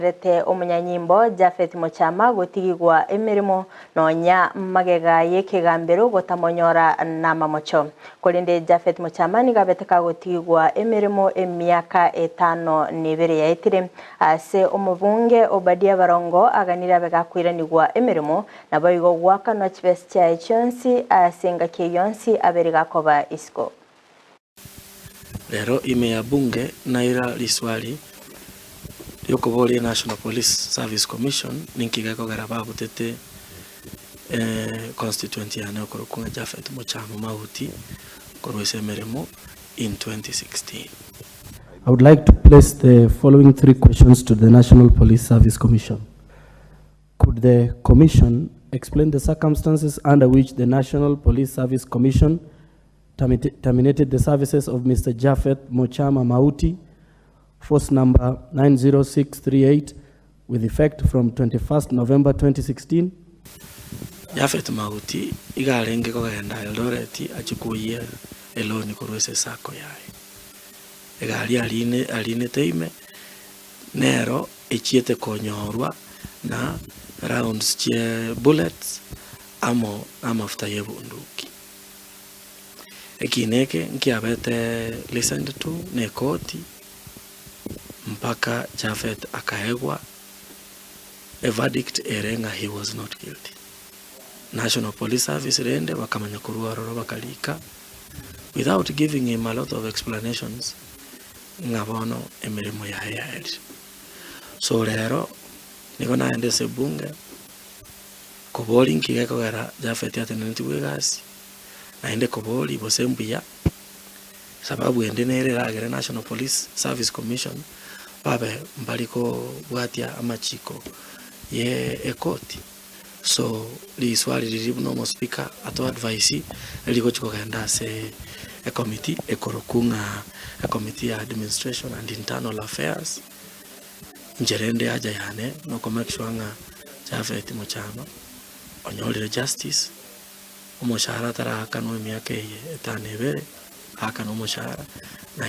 Rete omonyanyimbo Japhet Mochama gotigigwa emeremo nonya magega y'ekegambero gotamonyora namamocho. Korende Japhet Mochama nigo abete kagotigigwa emeremo emiaka etano nebere yaetire. Ase omobunge Obadia Barongo aganire abe gakoiranigwa emeremo naboigo goakanwa chibesa chiaye chionsi ase engaki eyio yonsi abere gakoba isiko. Rero ime ya bunge naira riswali riokoboria National Police Service Commission ninki gekogera babutete constituent yane okorokwa ng'a Japhet Mochama Mahuti korwa ase emeremo in 2016. I would like to place the following three questions to the National Police Service Commission. Could the Commission explain the circumstances under which the National Police Service Commission terminated the services of Mr. Japheth Mochama Mauti, force number 90638, with effect from 21st November 2016? Japheth Mauti iga arenge kogenda Eldoret achie koyia eloni korwa ase esacco yaye. Egari arine arinete ime nero echiete konyorwa na rounds chie bullets amo namafuta yebunduki. Ekiina eke nkiabete listened to nekoti mpaka Japhet akaegwa a verdict ere ng'a he was not guilty. National Police Service rende bakamanya korwa ororo bakarika without giving him a lot of explanations ng'a bono emeremo yaye yaerire. So rero nigo naenda ase ebunge koboria nki gekogera Japhet atenenetigwe egasi. Naende koboria gose mbuya, sababu ende nere eragere National Police Service Commission babe mbari kobwatia amachiko ye ekoti. So riswali riria buna omospeaker ato advise rigochi kogenda ase ecommittee ekorokwa ng'a ecommittee ya administration and internal affairs, inche rende haja yane noko make sure ng'a Japhet Mochama onyorire justice. Omoshahara ataraakanwa emiaka eye etano ebere, aakanwe omoshahara, na.